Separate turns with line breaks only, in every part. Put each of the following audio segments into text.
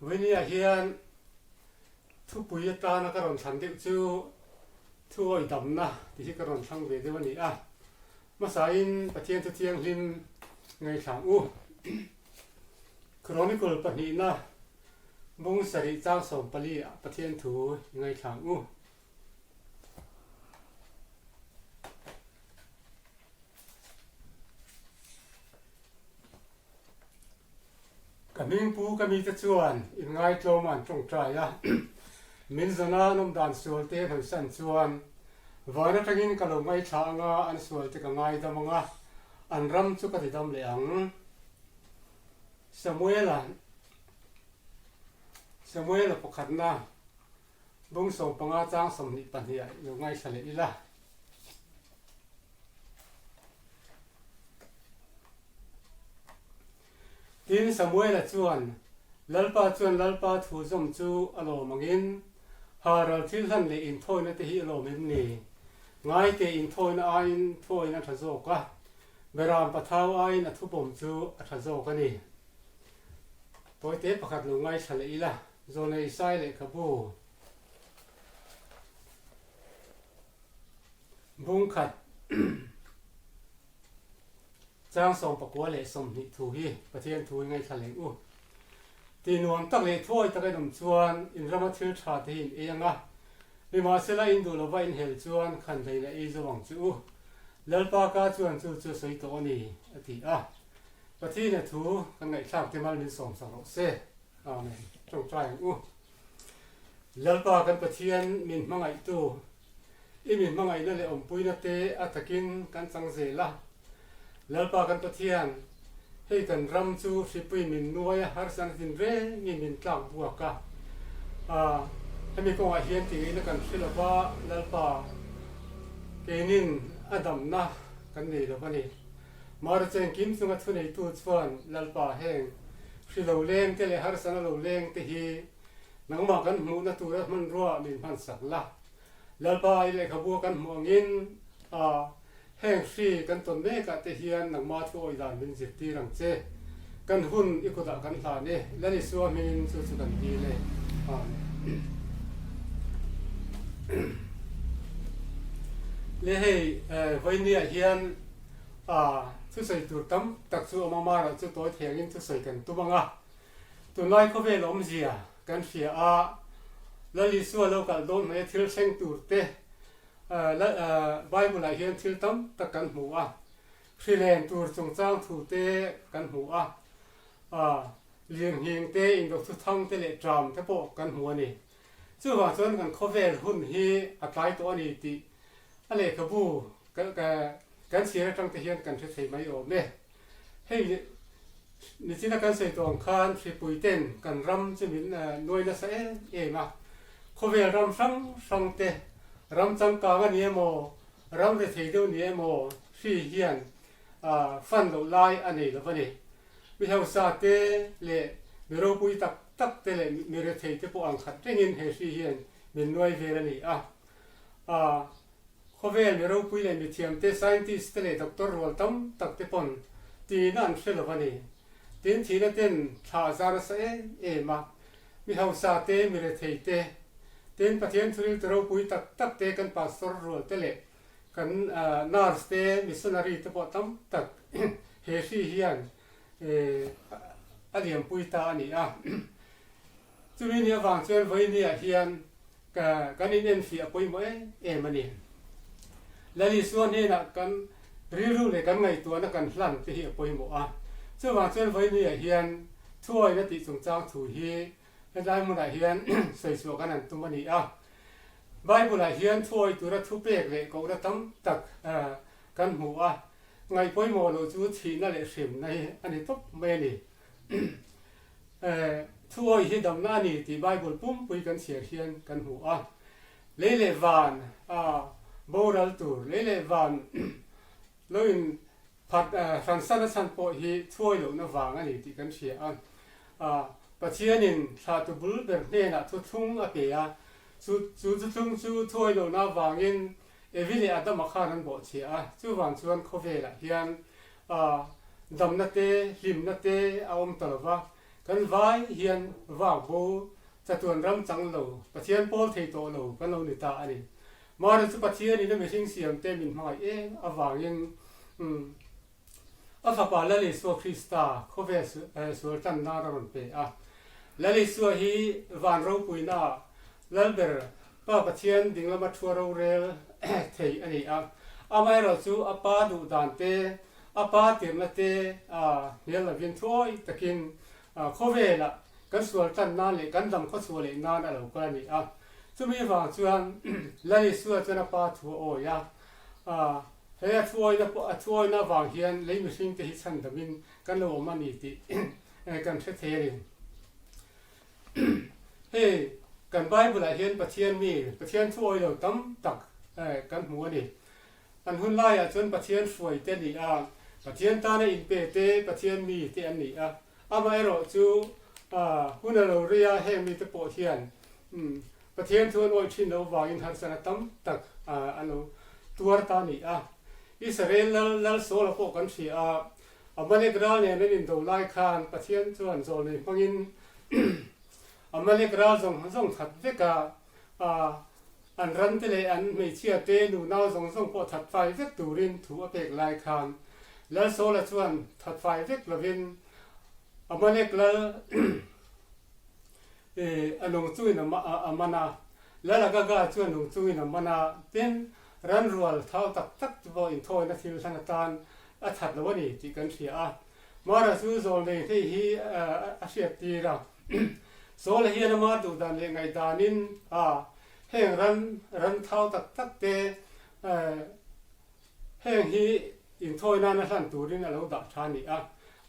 Vawinia hian thupui atana ka rawn thlan deuh chu thuawi damna tih hi ka rawn thlang ve deuh a ni a. Hmasain Pathian thu thianghlim ngaihthlang u. Chronicle pahnihna bung sarih chang 14 ah Pathian thu i ngaihthlang u. Ka hmingpu ka mite chuan inngaitlawm an tawngtai a, min zana an awm dan sual te hawisan chuan van atangin ka lo ngaithla anga an sual te ka ngaidam anga an ram chu ka ti dam leh ang. Samuela Samuela pakhatna bung 15 chang 22 ah lo ngaithla leh ila. Tin, Samuela chuan, Lalpa chuan Lalpa thu zawm chu a lawm angin, Haral thil hlan leh inthawina te hi a lawm em ni? Ngaite inthawina aiin thuawina a tha zawk a, Beram pathau aiin a thupawm chu a tha zawk a ni. Tawite pakhat lo ngaithla leh ila, Zawnei Isai lehkhabu. Bung khat chang 19 leh 20 thu hi Pathian thu i ngaithla leng u. Ti nuam tak leh thuawi tak in awm chuan in rama thil tha te hi in ei ang a, nimahsela in duh lova in hel chuan khan daih la ei zo ang che u. Lalpa ka chuan chu chu a sawi tawh a ni, a ti a. Pathian a thu kan ngaihthlak te mal min sawmsak rawh se. Amen. Tawngtai ang u. Lalpa kan Pathian min hmangaihtu, i min hmangaihna leh awmpuina te a takin kan chang zel a. Lalpa kan Pathian, hei kan ram chu hripui min nuai a, harsatna tin rengin min tlak buak a. Hemi kawngah hian tingeina kan hre lo va, Lalpa, keinin a damna kan nei lo va ni. Mara chengkim chunga thuneitu chuan Lalpa heng hri lo leng te leh harsatna lo leng te hi nangmah kan hmuhna tura hmanrua min hmansak la. Lalpa i lehkhabu kan hmuh angin a heng hri kan tawn mekah te hian nangmah thu awih dan min zirtir ang che. Kan hun i kutah kan hlan e, Lal Isua hmingin chu chu kan dil e. Amen. Le hei vawinia hian a thusawi tur tam tak chu awm a, marah chu tawi thengin thusawi kan tum ang a. Tunlai khawvel awmzia kan hria a, Lal Isua lo kalh dawn hnaia thil thleng tur te Bible-ah hian thil tam tak kan hmu a, hrilen tur chungchang thu te kan hmu a, lirnghing te, indawhthuthang te leh ṭam te pawh kan hmu a ni. Chuvang chuan kan khawvel hun hi a tlai tawh a ni tih a lehkhabu kan chhiar atang te hian kan hre thei mai awm e. Hei nichina kan sawi tawh ang khan hripui ten kan ram chu min nuai nasa em em a, khawvel ram hrang hrang te ram changkang a ni emaw, ram rethei deuh ni emaw hri hian fan loh lai a nei lo a ni. Mi hausa te leh mi ropui tak tak te leh mi rethei te pawh ang khat rengin he hri hian min nuai vel a ni a. Khawvel mi ropui leh mi thiam te, scientist te leh doctor rual tam tak te pawn tiin an hre lo a ni. Tin thihna ten thla a zar nasa em em a, mi hausa te, mi rethei te, tin Pathian thuril te ropui tak tak te kan pastor rual te leh kan nurse te, missionary te pawh tam tak he hri hian a liampui ta a ni a. Chumi ni avang chuan vawinia hian ka kan inenfiah a pawimawh em em a ni. Lal Isua hnenah kan rilru leh kan ngaihtuahna kan hlan te hi a pawimawh a. Chuvang chuan vawinia hian thuawina tih chungchang thu hi helai hmunah hian sawichhuah kan han tum a ni a. Bible-ah hian thuawi tura thupek leh kohna tam tak kan hmu a, ngaih pawimawh loh chu thihna leh hrimna hi a ni tawp mai a ni. Thuawi hi damna a ni tih Bible pumpui kan chhiar hian kan hmu a. Lei leh van a boral tur, lei leh van lo in phat hransan a chhan pawh hi thuawi lohna vang a ni tih kan hria a. Pathianin thlahtu bul ber hnenah thuthlung a pe a, chu thuthlung chu thuawi lohna vangin Evi leh Adama khan an bawhchhia a, chuvang chuan khawvelah hian damna te, hlimna te a awm ta lo va. Kan vai hian vak bo chatuan ram chang lo, Pathian pawl thei tawh lo kan lo ni ta a ni. Mara chu Pathianin a mihring siamte min hmangaih em avangin a fapa Lal Isua Krista khawvel sual tan nan a rawn pe a. Lal Isua hi van ropuina Lalber Pa Pathian dinglama thua rorel thei a ni a. Amaherawh chu a pa duh dan te, a pa tirhna te hnial lovin thuawi takin khawvelah kan sual tan nan leh kan dam khawchhuah leh nan a lo kal a ni a. Chumi vang chuan Lal Isua chuan a pa thu a awi a. He a thuawina pawh a thuawina avang hian lei mihringte hi chhandamin kan lo awm a ni tih kan hre thei a ni. Hei kan Bible ah hian Pathian mi, Pathian thu awilo tam tak kan hmu a ni. An hun laiah chuan Pathian hruai te ni a, Pathian tana inpe te, Pathian mi te an ni a. Amaherawh chu hun a lo rei a, heng mite pawh hian Pathian thu an awih thin loh vangin harsatna tam tak an lo tuar ta a ni a. Israel lal lal Saula pawh kan hria a, Amalek ral nen an indo lai khan Pathian chuan zawlnei hmangin Amalek ral zawng zawng that vek a, an rante leh an hmeichhia te nunau zawng zawng pawh that fai vek turin thu a pek lai khan Lal Saula chuan that fai vek lovin Amalek lal a nung chungin a man a, Lal Agaga chu a nung chungin a man a, tin ranrual thau tak tak chu pawh inthawina thil hlan atan a that lo a ni tih kan hria a. Mara chu zawlnei hei hi a hriat tir a. Saul hian ama duh dan leh ngaihdanin a heng ran ran thau tak tak te heng hi inthawi nana hlan turin a lo dah tha a ni a.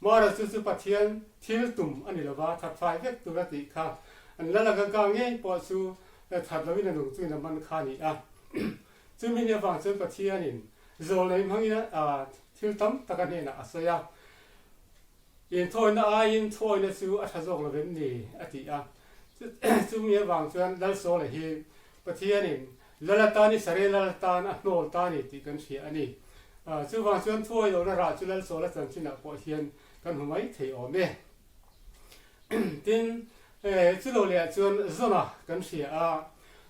Mara chu chu Pathian thil tum a ni lova that fai vek tur a tih kha an la la ga ngei pawh chu that loin a nung chuin a man kha a ni a. Chumi ni avang chuan Pathianin zawlnei hmangin thil tam tak a hnenah a sawi a, Inthawina aiin thawina chu a tha zawk lo vem ni? a ti a. Chumi avang chuan Lal Saula hi Pathianin Lal atan Israel Lal atan a hnawl ta a ni tih kan hria a ni. Chuvang chuan thuawi lohna rah chu Lal Saula chanchinah pawh hian kan hmu mai thei awm e. Tin, chu lo lehah chuan Zona kan hria a,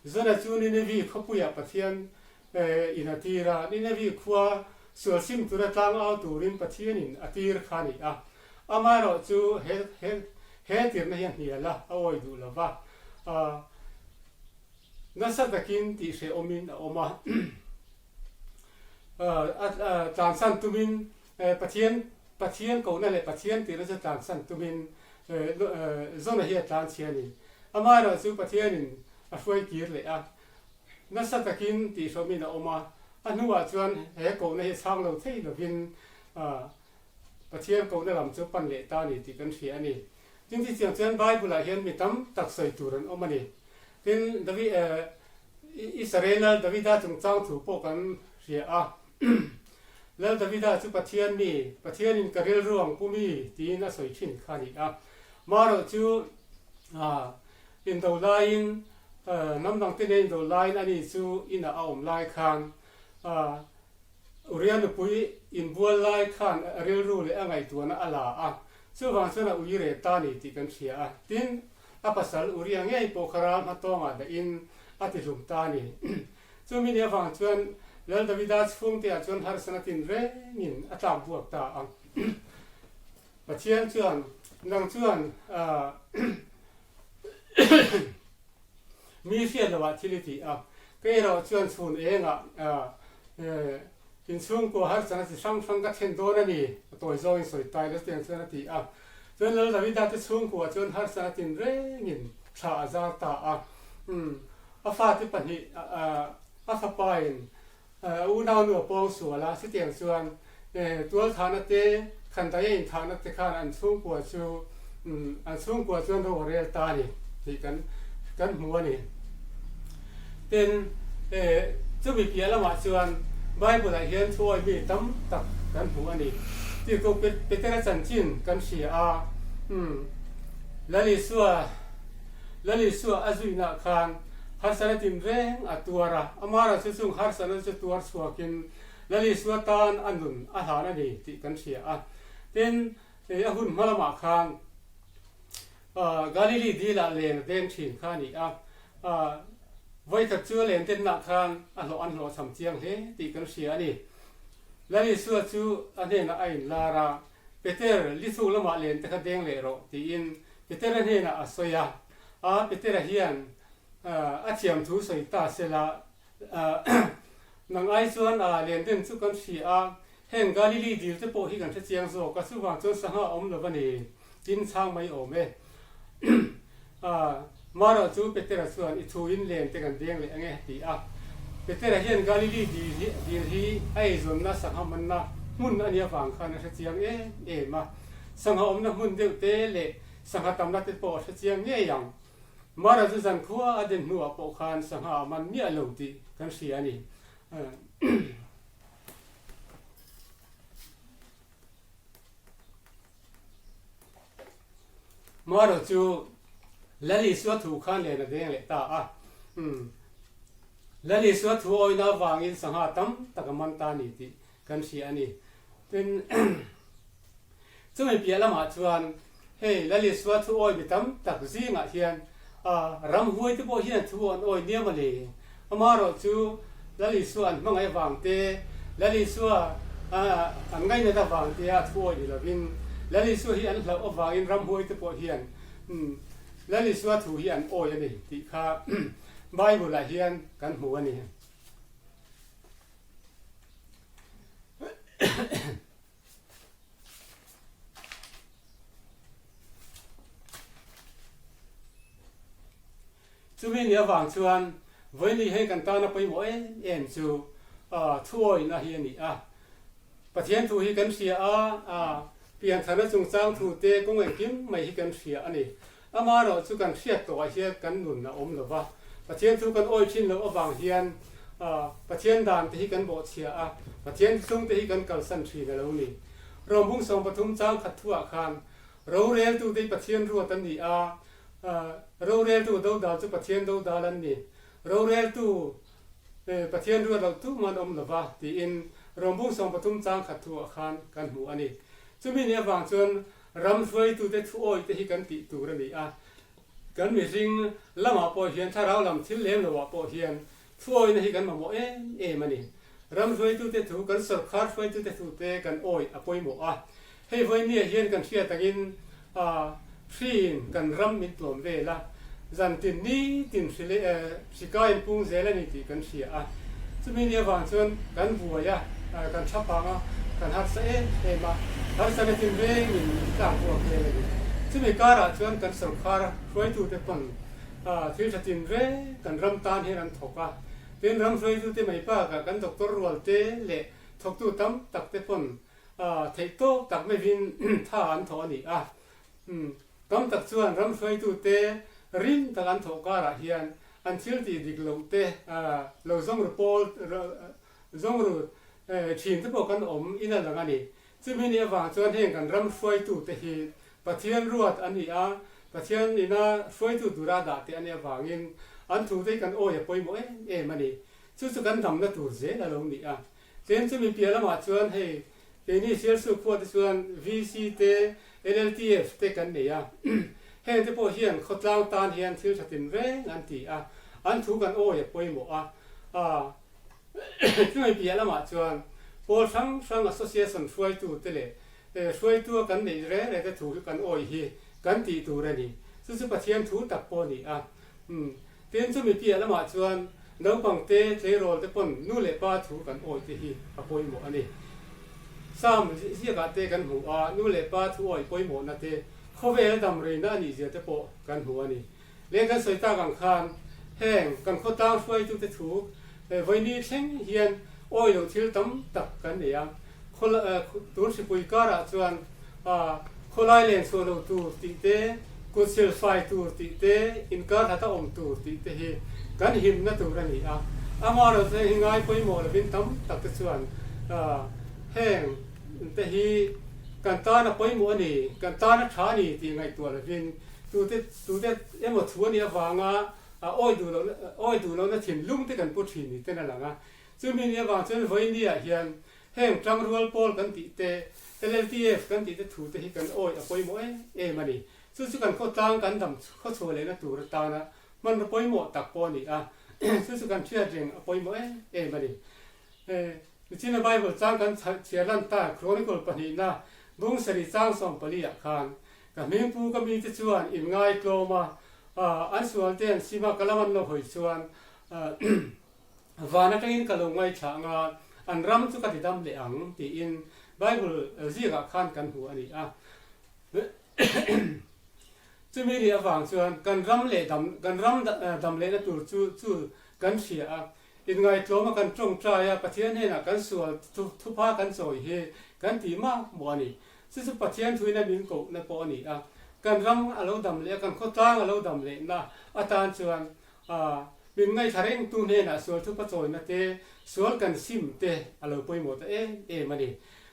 Zona chu Ninevi khawpuiah Pathian in a tir a, Ninevi khua sual sim tura tlang au turin Pathianin a tir kha a ni a. Amaherawh chu he he he tirna hi a hnial a, a awi duh lo va, nasa takin tihhrehawmin a awm a. A tlansan tumin Pathian Pathian kohna leh Pathian tirna chu tlansan tumin Zona hi a tlanchhia a ni. Amaherawh chu Pathianin a hruai kir leh a, nasa takin tihhrawmin a awm a, a hnuah chuan he kohna hi chhang lo thei lovin Pathian kohna lam chu pan leh ta a ni tih kan hria a ni. Tin, chutiang chuan Bible-ah hian mi tam tak sawi tur an awm a ni. Tin, Davi Israel lal Davida chungchang thu pawh kan hria a. Lal Davida chu Pathian mi, Pathianin ka rilru ang pu mi tiin a sawi thin kha a ni a. Marawh chu indo laiin, hnam dangte nen indo laiin ani chu inah a awm lai khan Uria nupui inbual lai khan a rilru leh a ngaihtuahna a la a, chuvang chuan a ui reh ta a ni tih kan hria a. Tin, a pasal Uria ngei pawh kha ral hmatawngah dahin a tihlum ta a ni. Chumi ni avang chuan Lal Davida chhungteah chuan harsana tin rengin a tlak buak ta a. Pathian chuan, Nang chuan mi hriat loah thil i ti a, ka erawh chuan chhun engah inchhungkua harsana chi hrang hrang ka thlen dawn a ni, a tawi zawngin sawi ta ila chutiang chuan a ti a. Chuan Lal Davida te chhungkua chuan harsana tin rengin thla a zar ta a. A fate pahnih a fapain a unaunu a pawng sual a, chutiang chuan tualthahna te, khandaia inthahna te khan an chhungkua chu an chhungkua chuan ro a rel ta a ni tih kan kan hmu a ni. Tin, chumi piah lamah chuan Bible-ah hian thuawi mi tam tak kan hmu a ni. Tirhkoh Petera chanchin kan hria a, Lal Isua, Lal Isua a zuinah khan harsatna tinreng a tuar a, amara chu chung harsatna chu tuar chhuakin Lal Isua tan a nun a hlan a ni tih kan hria a. Tin, a hun hma lamah khan Galili dilah len a deng thin kha a ni a. Vawikhat chu a len denna khan a hlawh an hlawhchham chiang hle tih kan hria a ni. Lal Isua chu a hnenah a inlar a, Peter, lithuk lamah len te kha deng leh rawh, tiin Petera hnenah a sawi a. A, Petera hian a thiam thu sawi ta sela, Nang ai chuan len den chu kan hria a, heng Galili dil te pawh hi kan hre chiang zawk a, chuvang chuan sangha a awm lo a ni, tin chhang mai awm e. Marawh chu Petera chuan i thuin len te kan deng leh ange a ti a. Petera hian Galili dil hi dil hi a eizawnna sangha manna hmun a nih avang khan a hre chiang em em a, sangha awmna hmun deuh te leh sangha tamna te pawh a hre chiang ngei ang. Mara chu zankhua a den hnuah pawh khan sangha a man miah lo tih kan hria a ni. Mara chu Lal Isua thu khan len a deng leh ta a. Lal Isua thu awina avangin sangha tam tak a man ta a ni tih kan hria a ni. Tin, chumi piah lamah chuan hei Lal Isua thu awi mi tam tak zingah hian ramhuai te pawh hian thu an awi niam a ni. Amaherawh chu Lal Isua an hmangaih avang te, Lal Isua an ngainat avang te a thu awi ni lovin Lal Isua hi an hlauh avangin ramhuai te pawh hian Lal Isua thu hi an awi a ni tih kha Bible-ah hian kan hmu a ni. Chumi ni avang chuan vawiin hei kan tana pawimawh em em chu thuawihna hi a ni a. Pathian thu hi kan hria a, pianthana chungchang thu te kawng engkim mai hi kan hria a ni. Amaherawh chu kan hriat tawhah hian kan nun a awm lo va, Pathian chu kan awi thin loh avang hian Pathian dan te hi kan bawhchhia a, Pathian thlung te hi kan kalsan thin a lo ni. Rawmbung 13 chang khat thuah khan roreltute hi Pathian ruat an ni a, roreltu dodal chu Pathian dodal an ni, roreltu Pathian ruat loh tumah an awm lo va tiin Rawmbung 13 chang khat thuah khan kan hmu a ni. Chumi ni avang chuan Ram hruaitute thu awih te hi kan tih tur a ni a, kan mihring lamah pawh hian thlarau lam thil lem loah pawh hian thu awihna hi kan mamawh em em a ni. Ram hruaitute thu, kan sawrkhar hruaitute thu te kan awih a pawimawh a. Hei vawinia hian kan hriat angin hriin kan ram min tlawm vel a, zan tin ni tin hri leh hri kai in pung zel a ni tih kan hria a. Chumi ni avang chuan kan buai a, kan tha pang a, kan harsa em em a, harsana tin rengin min tlak buak vel a ni. Chumi karah chuan kan sawrkhar hruaitute pawn thil tha tin reng kan ram tan hian an thawk a. Tin, ram hruaitute mai bakah kan doctor rual te leh thawktu tam tak te pawn theihtawp tak meuhin tha an thawh a ni a. Tam tak chuan ram hruaitute rim tak an thawh karah hian an thil tih dik loh te lo zawng ru pawl zawng ru thin te pawh kan awm in a lang a ni. Chumi nih avang chuan heng kan ram hruaitute hi Pathian ruat a ni a, Pathian ina hruaitu tura dah te a nih avangin an thute hi kan awi a pawimawh em em a ni. Chu chu kan damna tur zel a lo ni a. Tlem chumi piah lamah chuan hei Keini Sialsuk khua te chuan VC te, LLTF te kan nei a. Heng te pawh hian khawtlang tan hian thil tha tin reng an ti a, an thu kan awi a pawimawh a. Chumi piah lamah chuan pawl hrang hrang association hruaitu te leh hruaitua kan neih reng reng te thu hi kan awi hi kan tih tur a ni. Chu chu Pathian thu tak pawh a ni a. Tin, chumi piah lamah chuan naupang te, tleirawl te pawn nu leh pa thu kan awih te hi a pawimawh a ni. Sam ziakah te kan hmu a, nu leh pa thu awih pawimawhna te, khawvel dam reina a nih zia te pawh kan hmu a ni. Leng kan sawi tak ang khan heng kan khawtlang hruaitute thu vawiini thleng hian awih loh thil tam tak kan nei a. Tun hripui karah chuan khawlai len chhuah lo tur tih te, kut sil fai tur tih te, inkar hlata awm tur tih te hi kan himna tur a ni a. Amaherawhchu heng hi ngai pawimawh lovin tam tak te chuan heng te hi kan tan a pawimawh a ni, kan tan a tha a ni tih ngaihtuah lovin tute tute emaw thu a nih avanga awi duh lohna awi duh lohna thinlung te kan pu thin ni ten a lang a. Chumi ni avang chuan vawinia hian heng tangrual pawl kan tih te, LLTF kan tih te thu te hi kan awi a pawimawh em em a ni. Chu chu kan khawtlang kan dam khawchhuah lehna tur atana hmanraw pawimawh tak pawh a ni a, chu chu kan hriat reng a pawimawh em em a ni. Nichina Bible chang kan chhiar lan ta Chronicle pahnihna bung sarih chang 14 ah khan ka hmingpu ka mite chuan in ngaitlawm a, an sualte an sim a ka lam an lo hawi chuan van atangin ka lo ngaithla anga an ram chu ka ti dam leh ang tiin Bible ziakah khan kan hmu a ni a. Chumi ri avang chuan kan ram leh dam kan ram dam lehna tur chu chu kan hria a, inngaihtlawma kan tawngtai a, Pathian hnenah kan sual thupha kan chawi hi kan tih mak mawh a ni. Chu chu Pathian thuina min kohna pawh a ni a, kan ram a lo dam leh a, kan khawtlang a lo dam lehna atan chuan min ngaihthla rengtu hnenah sual thupha chawina te, sual kan sim te a lo pawimawh ta em em a ni.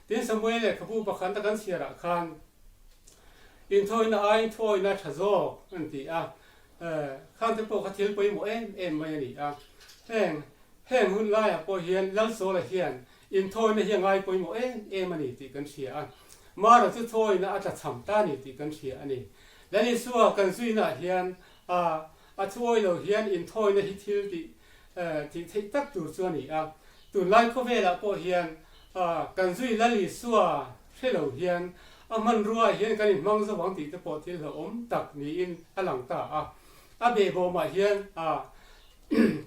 Tin, Samuel lehkhabu pakhat a kan chhiarah khan inthawina aiin thuawina tha zawk an ti a, khangte pawh kha thil pawimawh em em mai a ni a. Heng heng hun laiah pawh hian Lalsawla hian inthawina hi a ngai pawimawh em em a ni tih kan hria a, Mara chu thuawina a tlachham ta a ni tih kan hria a ni. Lal Isua kan zuinaah hian a a thuawi lo hian inthawina hi thil tih tih theih tak tur chu a ni a. Tunlai khawvelah pawh hian kan zui Lal Isua hre lo hian a hmanruaah hian kan inhmang zo ang tih te pawh thil hlauhawm tak niin a lang ta a. A behbawmah hian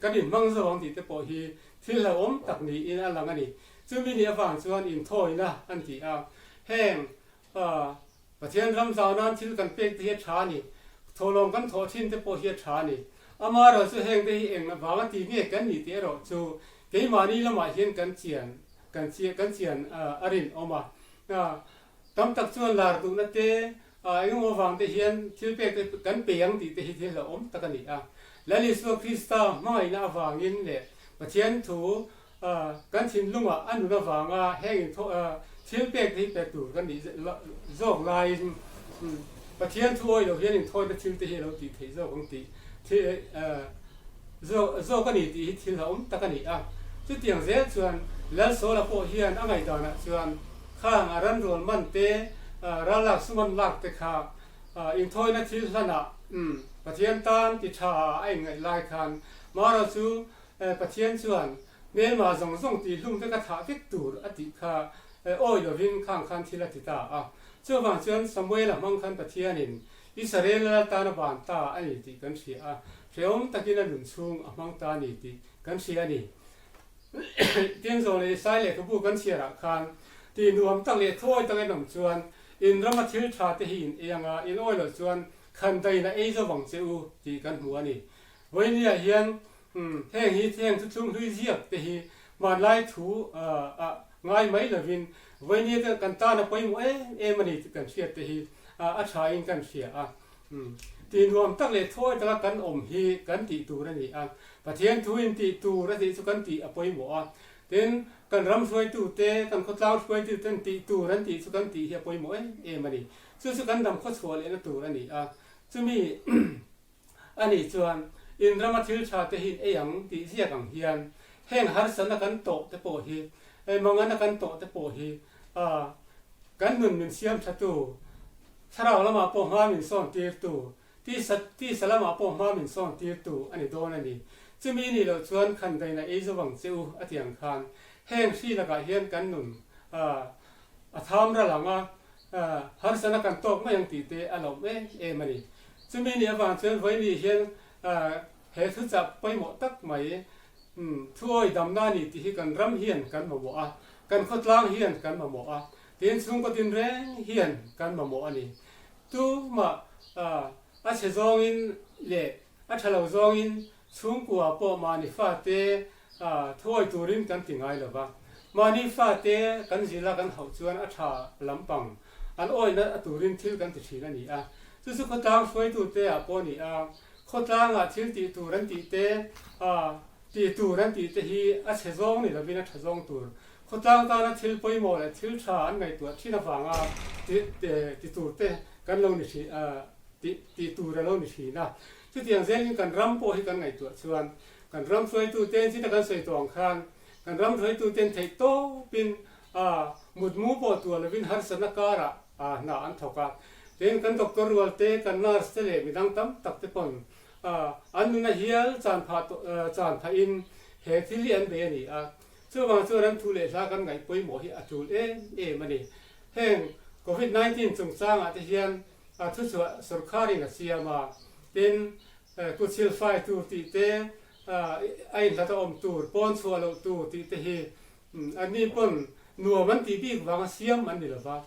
kan inhmang zo ang tih te pawh hi thil hlauhawm tak niin a lang a ni. Chumi nih avang chuan inthawina an ti a. Heng Pathian ram zau nan thil kan pek te hi a tha a ni. Thawhlawm kan thawh thin te pawh hi a tha a ni. Amaherawh chu heng te hi eng vanga ti nge kan nih tih erawh chu keimahni lamah hian kan chian kan chian kan chian a rinawm a. Tam tak chuan lar duhna te engemaw vang te hian thil pek te kan pe ang tih te hi thil hlauhawm tak a ni a. Lal Isua Krista hmangaihna avangin leh Pathian thu Kan thinlungah a nun avanga heng in thil pek te hi pe tur kan nih zawk laiin Pathian thu awih loh hian inthawina thil te hi a lo tih theih zawk ang tih zawk a ni tih hi thil hlauhawm tak a ni a. Chutiang zel chuan Lalsawla pawh hian a ngaihdanah chuan khang a ranrual man te, rallak suman lak te kha inthawina thil hlanah Pathian tan ti tha a inngaih lai khan Mara chu Pathian chuan hmelma zawng zawng tih hlum vek a thah vek tur a tih kha awi lovin khang khan thil a ti ta a. Chuvang chuan Samuela hmang khan Pathianin Israel lal tan a ban ta a ni tih kan hria a, hrehawm takin a nun chhung a hmang ta a ni tih kan hria a ni. Tin, zawng leh Isai lehkhabu kan chhiarah khan tih nuam tak leh thawi tak en awm chuan in rama thil tha te hi in ei anga in awi loh chuan khan dain a ei zo vang che u tih kan hmu a ni. Vawinia hian Heng hi heng thuthlung hlui ziak te hi hmanlai thu ah ngai mai lovin vawinia te kan tan a pawimawh em em a ni tih kan hriat te hi a tha in kan hria a. Tih nuam tak leh thawi taka kan awm hi kan tih tur a ni a. Pathian thu in tih tur a tih chu kan tih a pawimawh a. Tin, kan ram hruaitu te, kan khawtlang hruaitu ten tih tur an tih chu kan tih hi a pawimawh em em a ni. Chu chu kan dam khawchhuah lehna tur a ni a. Chumi. A nih chuan, in rama thil tha te hi in ei ang tih ziak ang hian heng harsatna kan tawh te pawh hi, mangana kan tawh te pawh hi kan nun min siam thatu, thlarau lamah pawh hma min sawn tirtu, tisa tisa lamah pawh hma min sawn tirtu a ni dawn a ni. Chumi nih loh chuan khan daina ei zo ang che u a ti ang khan heng hri lakah hian kan nun a tham ral ang a, harsatna kan tawk mai ang tih te a lawm em em a ni. Chumi nih avang chuan vawiin hian he thuchah pawimawh tak mai thuawi damna a ni tih hi kan ram hian kan mamawh a, kan khawtlang hian kan mamawh a, tin chhungkaw tinreng hian kan mamawh a ni. Tumah a chhe zawngin leh a tha lo zawngin chhungkua pawh mahni fate thuawi turin kan ti ngai lo va. Mahni fate kan zila kan hauh chuan a tha lampang an awihna a turin thil kan ti thin a ni a. Chu chu khawtlang hruaitute ah pawh a ni a, khawtlangah thil tih tur an tih te, tih tur an tih te hi a chhe zawng ni lovin a tha zawng tur. Khawtlang tana thil pawimawh leh thil tha an ngaihtuah thin avanga ti tur te kan lo ni thin, tih tur a lo ni thin a. Chutiang zelin kan ram pawh hi kan ngaihtuah chuan kan ram hruaitute chita kan sawi tawh ang khan kan ram hruaituten theih tawpin mutmu pawh tuah lovin harsatna karah hna an thawk a. Tin, kan doctor rual te, kan nurse te leh midang tam tak te pawn an nuna hial chan phah chan phahin he thil hi an bei a ni a. Chuvang chuan an thu leh hla kan ngaih pawimawh hi a tul em em a ni. Heng Covid 19 chungchangah te hian thuchhuah sorkharin a siam a, tin kutchhil fai tur tih te, a inhlat a awm tur, pawn chhuah loh tur tih te hi Anni pawn nuam an tih bik vanga siam an ni lova,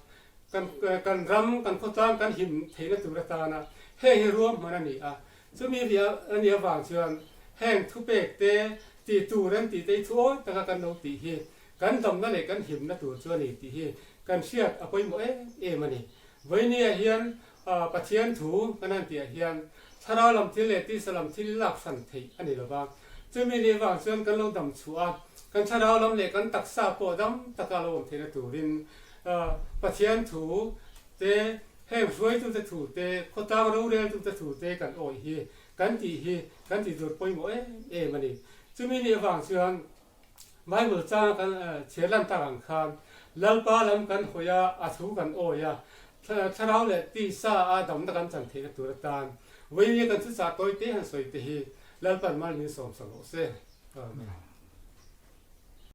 kan kan ram, kan khawtlang kan him theihna tur atana heng hi ruahman a ni a. Chumi ri a nih avang chuan heng thupek te tih tur an tih te hi thuawi taka kan lo tih hi kan damna leh kan himna tur chu a ni tih hi kan hriat a pawimawh em em a ni. Vawinia hian Pathian thu kan han tihah hian thlarau lam thil leh tisa lam thil lak hran theih a ni lova, chumi nih avang chuan kan lo dam chhuah a, kan thlarau lam leh kan taksa pawh dam taka lo awm theihna turin Pathian thu te, heng hruaitute thu te, khawtlang roreltute thu te kan awih hi kan tih hi kan tih tur pawimawh em em a ni. Chumi nih avang chuan Bible changa kan chhiar lan tak ang khan Lalpa lam kan hawi a, a thu kan awi a, thlarau leh tisa a damna kan chan theihna tur atan vawiin kan thuchah tawi te han sawi te hi Lalpan mal min sawmsak rawh se. Amen.